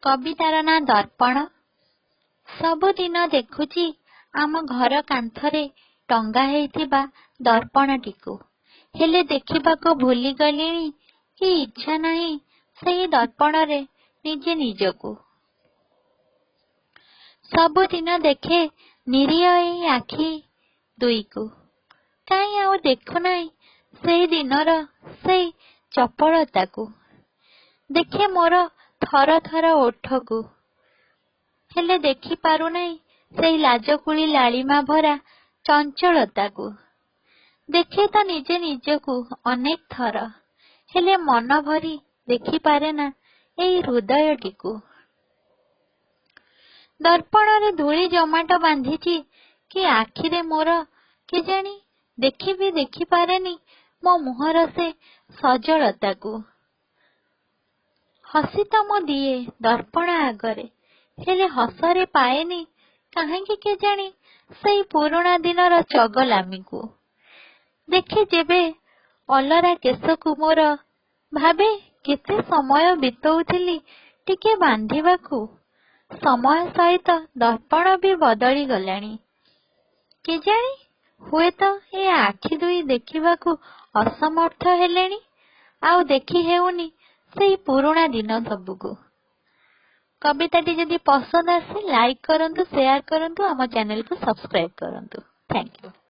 କବିତାର ନାଁ ଦର୍ପଣ। ସବୁଦିନ ଦେଖୁଛି ଆମ ଘର କାନ୍ଥରେ ଟଙ୍ଗା ହେଇଥିବା ଦର୍ପଣଟିକୁ, ହେଲେ ଦେଖିବାକୁ ଭୁଲିଗଲିଣି କି ଇଚ୍ଛା ନାହିଁ ସେଇ ଦର୍ପଣରେ ନିଜେ ନିଜକୁ। ସବୁଦିନ ଦେଖେ ନିରୀହ ଏଇ ଆଖି ଦୁଇକୁ, କାହିଁ ଆଉ ଦେଖୁନାହିଁ ସେଇ ଦିନର ସେଇ ଚପଳତାକୁ। ଦେଖେ ମୋର ଥର ଥର ଓଠକୁ, ହେଲେ ଦେଖି ପାରୁନାହିଁ ସେଇ ଲାଜକୁଳି ଲାଳିମା ଭରା ଚଞ୍ଚଳତାକୁ। ଦେଖେ ତ ନିଜେ ନିଜକୁ ଅନେକ ଥର, ହେଲେ ମନ ଭରି ଦେଖିପାରେନା ଏଇ ହୃଦୟଟିକୁ। ଦର୍ପଣରେ ଧୂଳି ଜମାଟ ବାନ୍ଧିଛି କି ଆଖିରେ ମୋର କେଜାଣି, ଦେଖି ବି ଦେଖିପାରେନି ମୋ ମୁହଁର ସେ ସଜଳତାକୁ। ହସି ତ ମୁଁ ଦିଏ ଦର୍ପଣ ଆଗରେ, ହେଲେ ହସରେ ପାଏନି କାହିଁକି କେଜାଣି ସେଇ ପୁରୁଣା ଦିନର ଚଗଲାମିକୁ। ଦେଖେ ଯେବେ ଅଲରା କେଶକୁ ମୋର, ଭାବେ କେତେ ସମୟ ବିତଉଥିଲି ଟିକେ ବାନ୍ଧିବାକୁ। ସମୟ ସହିତ ଦର୍ପଣ ବି ବଦଳି ଗଲାଣି କେଜାଣି, ହୁଏତ ଏ ଆଖି ଦୁଇ ଦେଖିବାକୁ ଅସମର୍ଥ ହେଲେଣି, ଆଉ ଦେଖି ହେଉନି ସେଇ ପୁରୁଣା ଦିନ ସବୁକୁ। କବିତାଟି ଯଦି ପସନ୍ଦ ଆସେ, ଲାଇକ୍ କରନ୍ତୁ, ସେୟାର କରନ୍ତୁ, ଆମ ଚ୍ୟାନେଲକୁ ସବସ୍କ୍ରାଇବ କରନ୍ତୁ। Thank you.